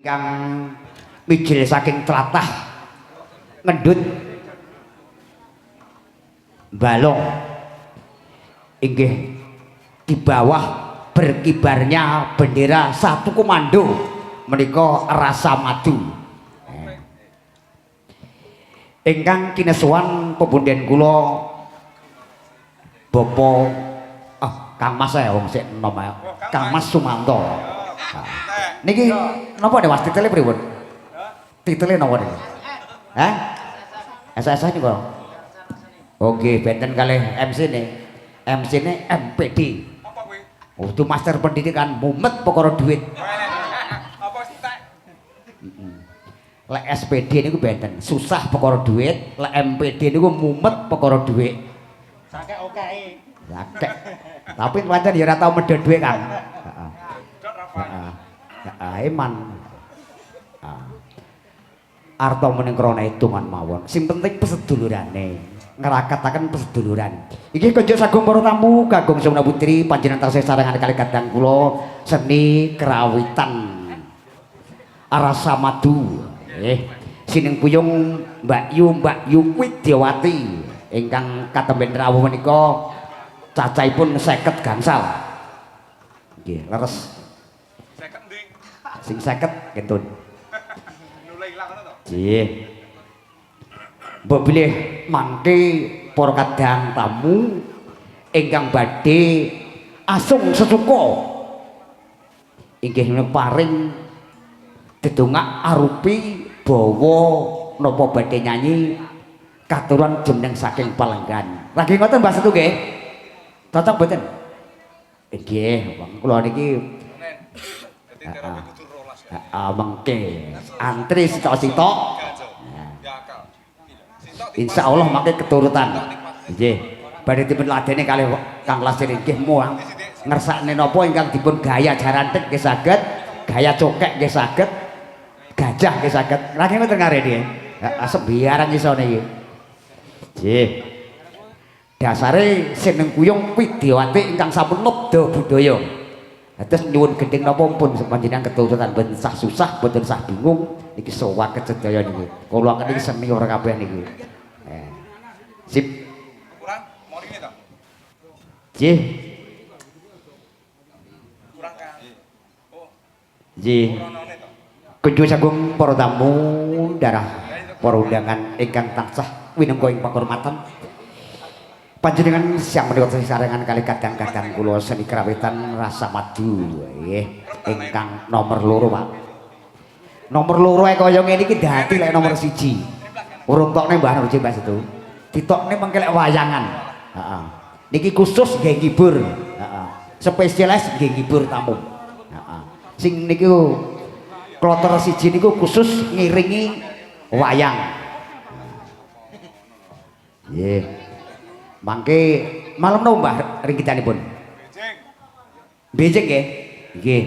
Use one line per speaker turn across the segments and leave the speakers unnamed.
Kang mijil saking tlatah Ngendut Balong inggih di bawah berkibarnya bendera satu komando menika Rasa Madu. Ingkang kinesuwan pepunden kula Bapak Kang Mas ya wong sik enom ae. Kang Mas Sumanto. Niki napa nih Mas titele pripun? Titele napa niki? Hah? SSS niku. Oke, benten kalih MC ne. MC ne MPD.
Apa kuwi?
Oh, itu master pendidikan mumet perkara duit.
Apa stek?
Lek SPD niku benten, susah perkara duit, lek MPD niku mumet perkara duit.
Sakek oke.
Sakek. Tapi pancen ya ora tau medhot duit, Kang. Heeh. Heeh. Heeh, eman. Heeh. Arta mening krana hitungan mawon. Sing penting pesedulurane. Ngraketaken peseduluran. Iki kunjuk sagung para tamu, Kakung Sumna Putri panjenengan taksih sarengan kali kadang kula seni kerawitan Rasa Madu. Sining puyung Mbak Yu, Mbak Yu Widyawati ingkang katemben rawuh menika cacahipun 50 gangsal. Nggih, leres.
50 ndi?
Sing 50 kentun.
Nule ilang ngono to?
Nggih. Mbok bilih mangke para kadang tamu ingkang badhe asung sesuka inggih paring dedongak arupi bawa napa badhe nyanyi katuran jeneng saking palenggan. Lagi ngoten Mbah Setu nggih? Cocok mboten? Nggih, wong kula niki
Dadi terapi kudu 12 ya.
Heeh, mengke antri sitok-sitok.
Ya akal. Sitok
Insyaallah mangke keturutan. Nggih. Badhe dipun ladeni kalih Kang Lasir inggih muang ngersakne napa ingkang dipun gaya jarantik nggih saged, gaya cokek nggih saged, gajah nggih saged. Lagi ngoten kare niki. Heeh, sembarang isone iki. Nggih. Dasare seneng kuyung Widyawati ingkang sampun lebda budaya. Terus nyuwun gending napa pun panjenengan keturutan mboten sah susah, mboten sah bingung niki sowaket sedaya niki. Kula niki senior kabeh niki. Sip.
Kurang morine to?
Nggih.
Kurang kan. Oh,
Nggih.
ronone to.
Kunjung sagung para tamu darah para undangan ingkang tansah winengka ing pakurmatan. Panjenengan siang menika sarengan kali kadang-kadang kula seni krawitan Rasa Madu nggih ingkang nomor 2, Pak. Nomor 2 ae kaya ngene iki dadi lek nomor 1. Urung tokne Mbah Narji Mbah Setu. Ditokne mengke lek wayangan. Heeh. Niki khusus nggih ngibur. Heeh. Spesialis nggih ngibur tamu. Heeh. Sing niku kloter 1 niku khusus ngiringi wayang. Nggih. Mangke malam nopo Mbah ringkitanipun?
Benjing.
Benjing nggih. Nggih.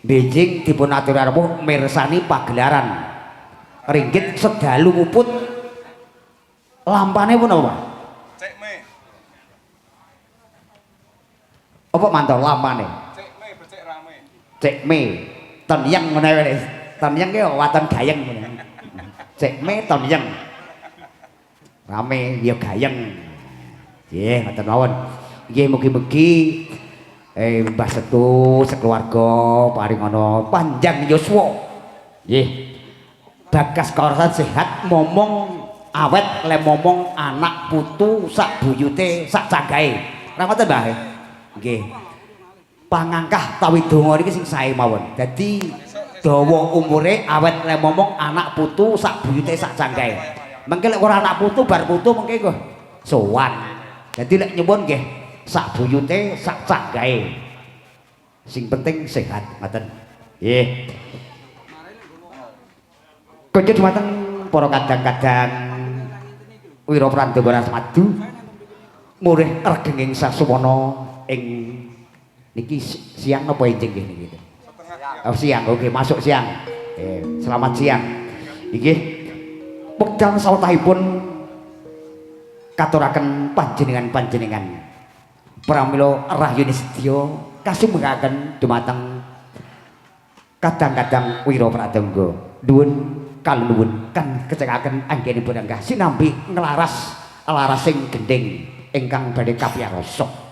Benjing dipun aturi rawuh mirsani pagelaran. Ringgit sedalu puput. Lampane pun apa, Pak?
Cek me.
Apa mantau lampane?
Cek me becik rame.
Cek me. Ton yang ngono wae. Ton yang ki waton gayeng ngono. Cek me ton yang. Rame ya gayeng. Nggih, ngoten mawon. Nggih mugi-mugi Mbah Setu sekeluarga paring ana panjang yuswa. Nggih. Bagas kawasan sehat momong awet le momong anak putu sak buyute sak canggahe. Ora ngoten Mbah? Nggih. Pangangkah tawi donga niki sing sae mawon. Dadi dawa umure awet le momong anak putu sak buyute sak canggahe. Mengke lek ora anak putu bar putu mengke kok sowan. Dadi lek nyuwun nggih sak buyute sak canggahe. Sing penting sehat ngoten. Nggih. Kunjuk dumateng para kadang-kadang Wira Prandaga Madu murih regenging sasuwana ing niki siang napa enjing nggih niki? Oh siang, oke masuk siang. Selamat siang. Nggih. Wekdal sawetahipun katuraken panjenengan-panjenengan. Pramila rahayune sedya kasumengaken dumateng Kadang-kadang wira pradangga nuwun kaluwun kan kecekaken anggenipun enggah sinambi nglaras larasing gendhing ingkang badhe kapiyarsa.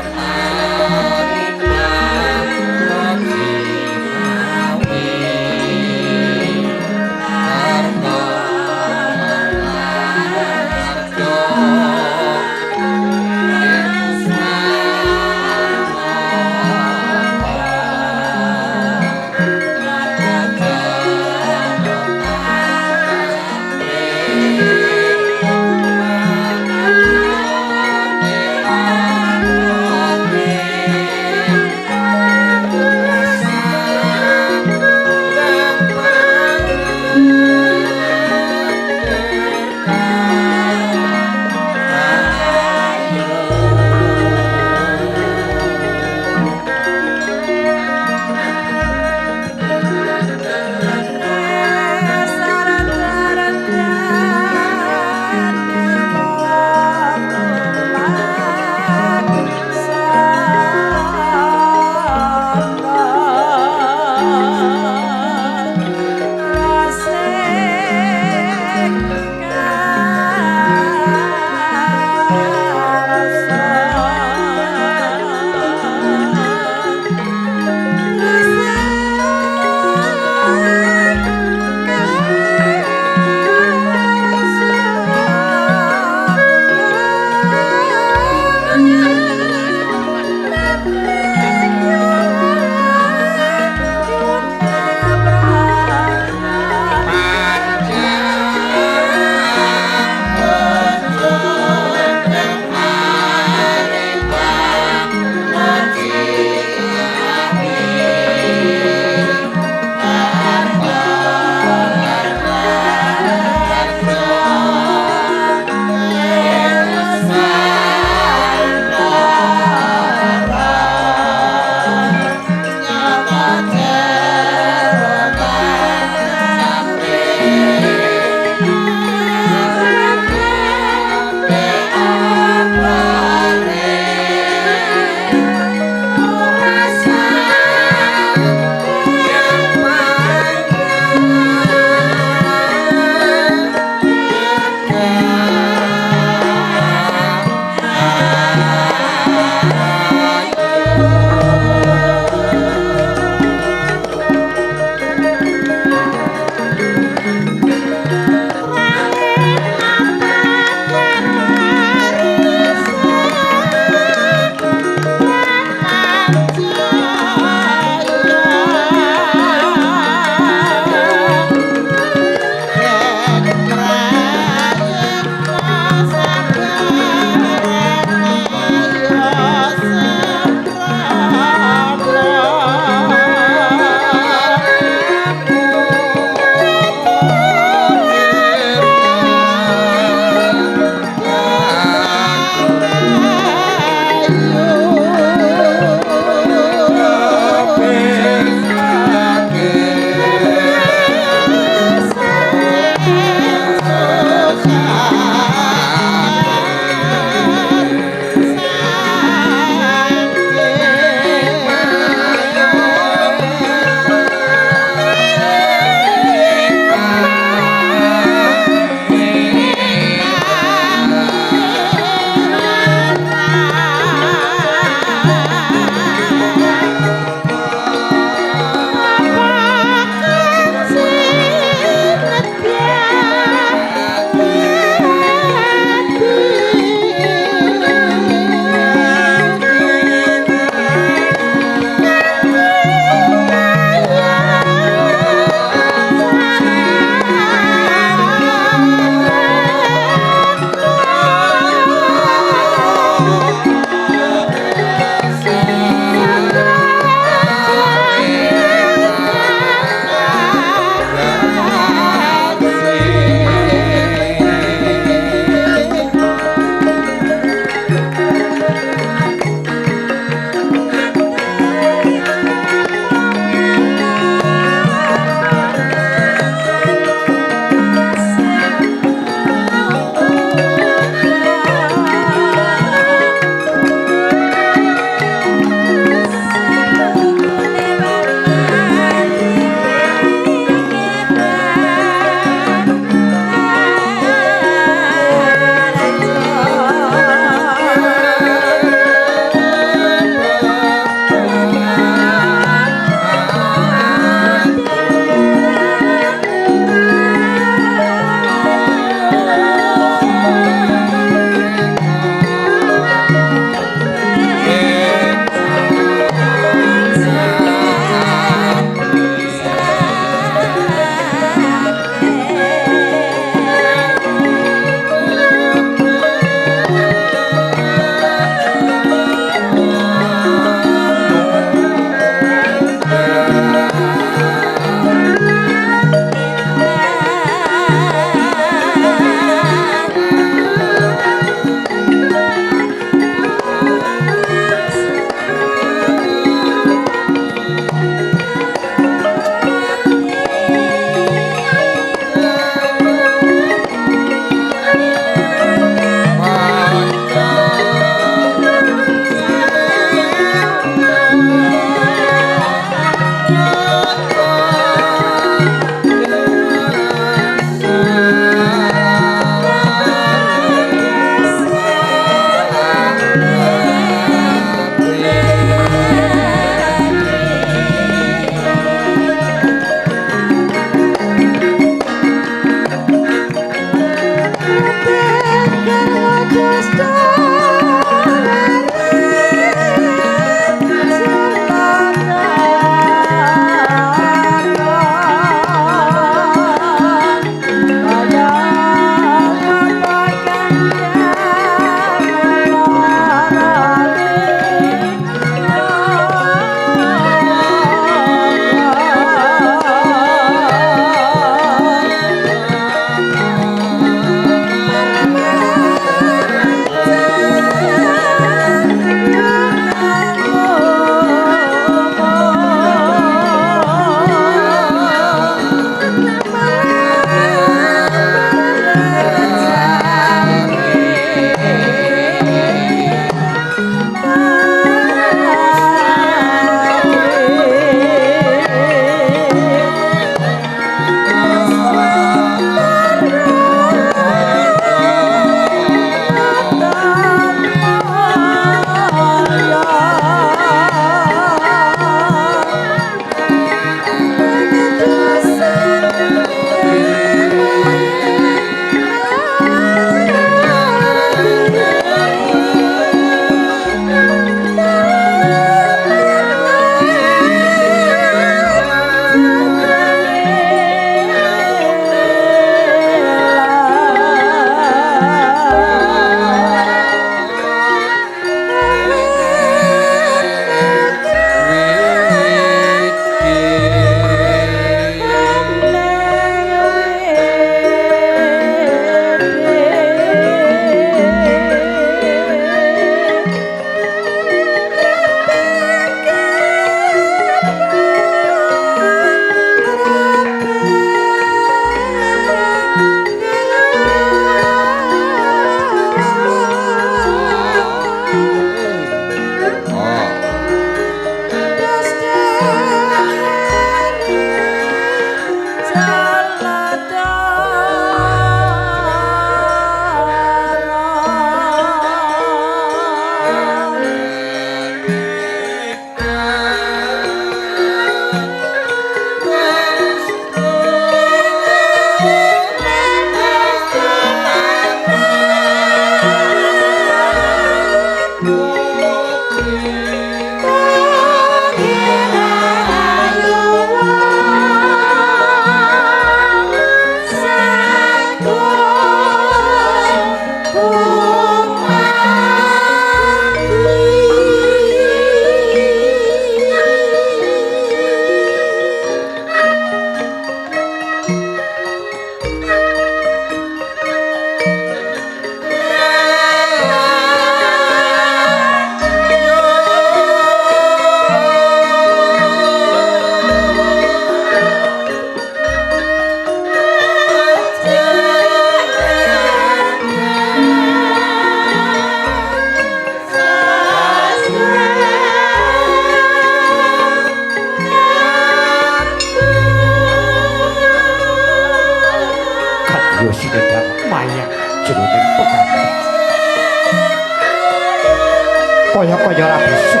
Kaya-kaya ora bisa.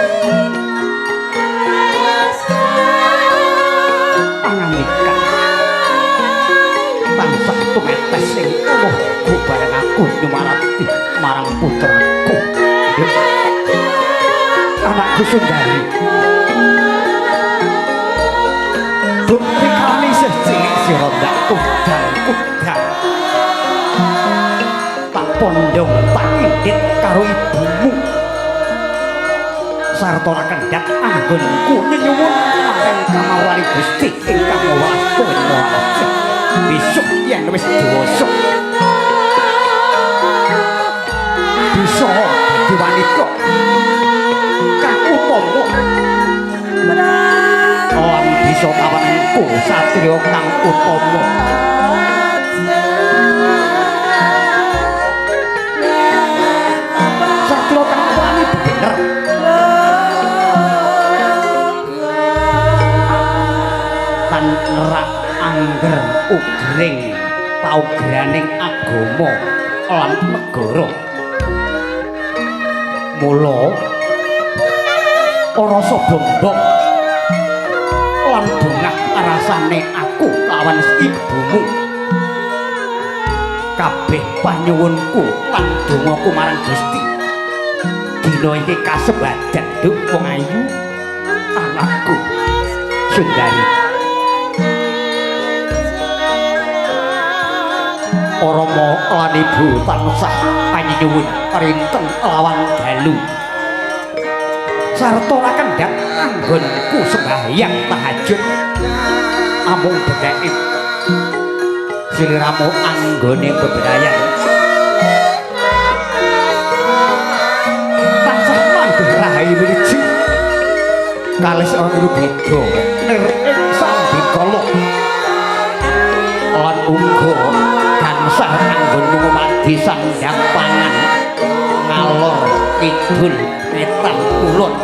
Pangandikan tansah tumetes ing tuwuhku bareng aku nyumarati marang putraku. Anakku Sundari. Bukti kami isih cilik sira ndak kudang-kudang. Tak pondong tak indit karo ibumu. Sarta ora kendhat anggonku nyenyuwun marang kamawani Gusti ingkang Maha Asih. Besok yen wis dewasa bisa dadi wanita kang utama lan bisa kawananku satriya kang utama. Satriya kang wani bener tan nerak angger ugring paugraning agama lan negara. Mula ora rasa bombong lan bungah rasane aku lawan ibumu. Kabeh panyuwunku lan dongaku marang Gusti dina iki kasebadan nduk wong ayu anakku Sundari. Rama lan ibu tansah panyuwun rinten lawan dalu sarta ora kendhat anggonku sembahyang tahajud amung bedheke sliramu anggone bebrayan tansah manggih rahayu wilujeng kalis ora beda nir ing sambikala lan uga gansah anggonmu ngumadi sandang pangan ngalor kidul wetan kulon.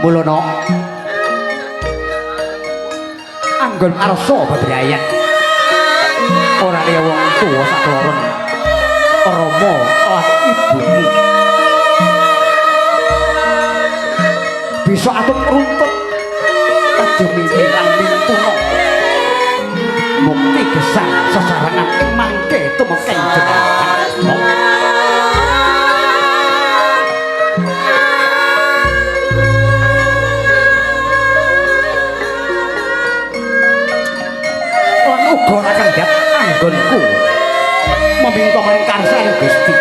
Mulana anggon arsa bebrayan ora liya wong tuwa sakloron Rama lan ibumu bisa atut runtut kadumi lan mintuna mukti gesang sesarengan ing mangke tumekeng jenengan. Lan uga ora kendhat anggonku meminta marang karsan Gusti.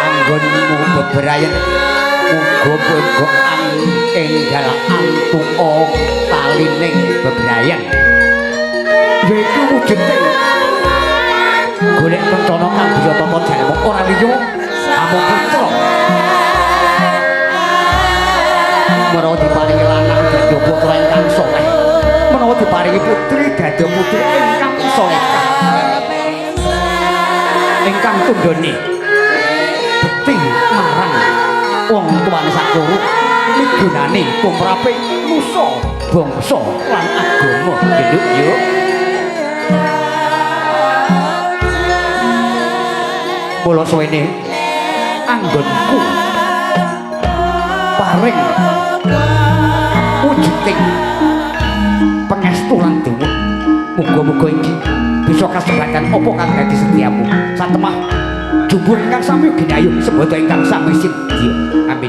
Anggonmu bebrayan muga-muga enggal antuka talining bebrayan yaiku wujuding golek kencana kang bisa tata jalma ora liya amung putra. Menawa diparingi lanang dadi putra ingkang saleh, menawa diparingi putri dadi putri ingkang salehah ingkang tundhone bekti marang wong tuwane sakloron migunani tumrape nusa bangsa lan agama. Genduk yuk. Mula suwene anggonku paring wujuding pangestu lan donga. Muga-muga iki bisa kasebadan apa kang dadi setiamu. Satemah jumbuh ingkang sami ugi ayu sembada ingkang sami sidya. Amin.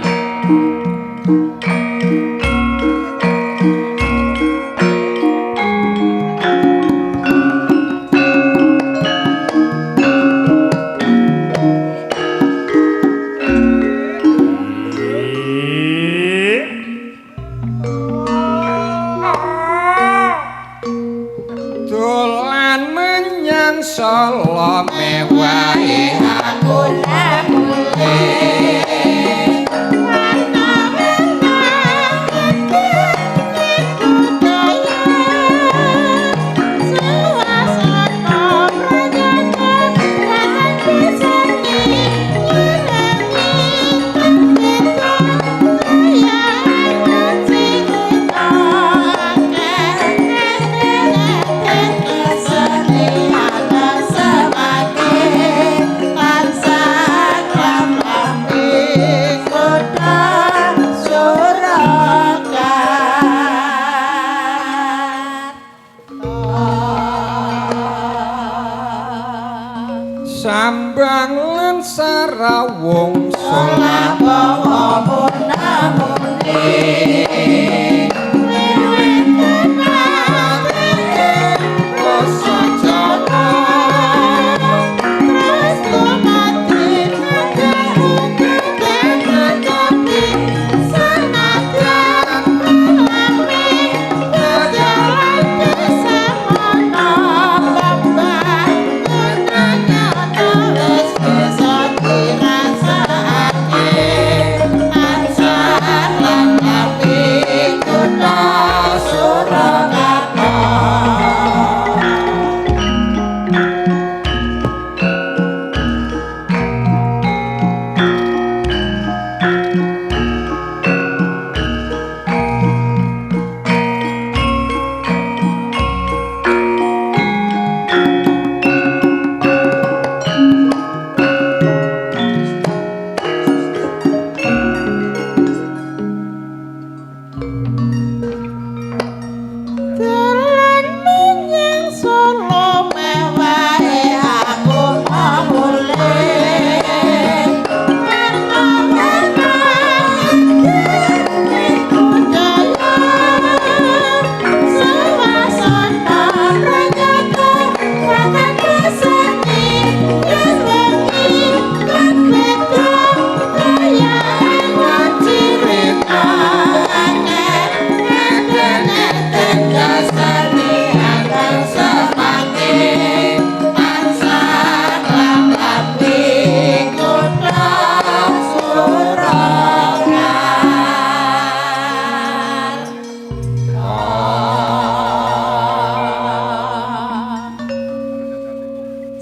Dolan menyang Solo mewahe aku
Yeah.
Sarawung solah basa Jawa.
Dalan menyang Solo mewahe aku mulih. Warna-warna iku jaya. Suasana ranyata watak seni yen wengi kebeda kaya cerita akeh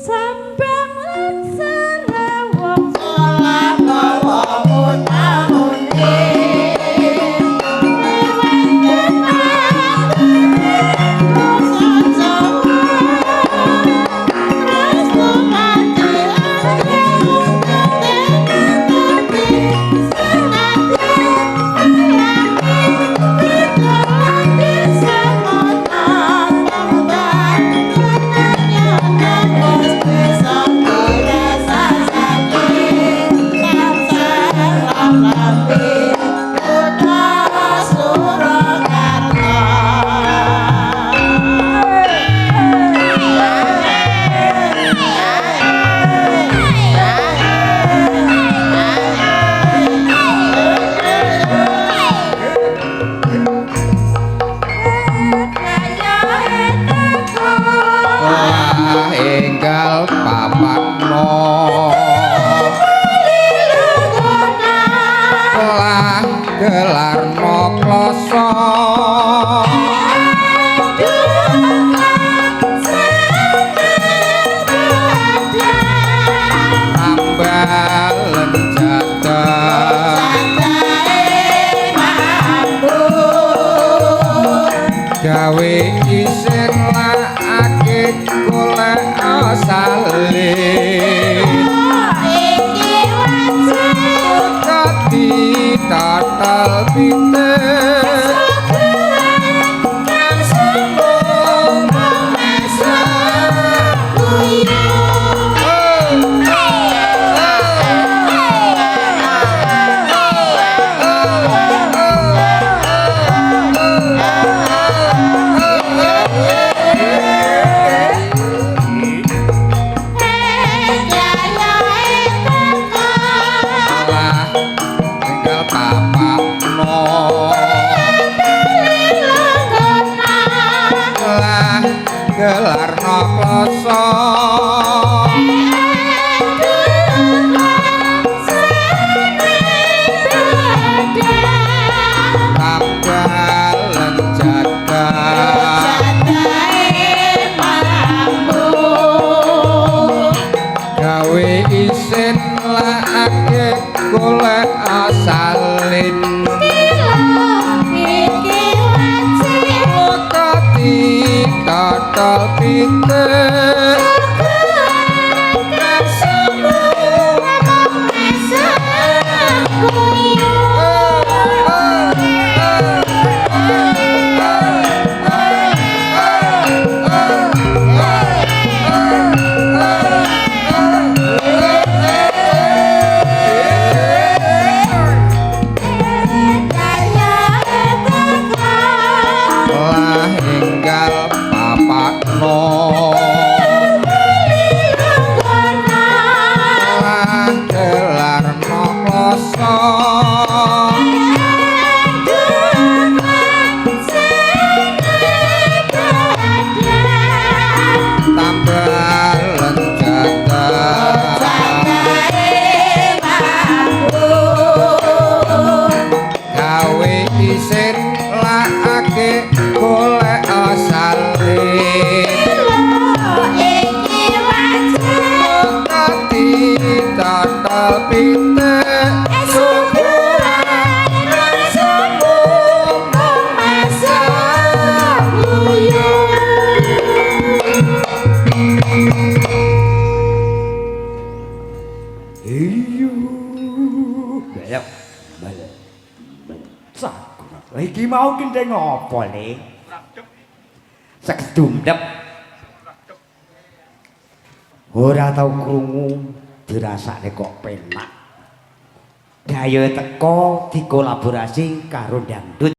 Sambang lan Sarawak salah bawa
Lah enggal papatno lah gelarno kloso tambalen jadah gawe isin lakake golek salin kati tatal pitik lah enggal papatno lah gelarno kloso tambalen jadah gawe isin lakake golek salin kati tatal pitik
Hey!
Iki mau kendeng apa, Le? Sekedumdep. Ora tau krungu, dirasakne kok penak. Dayohe teko dikolaborasi karo dangdut.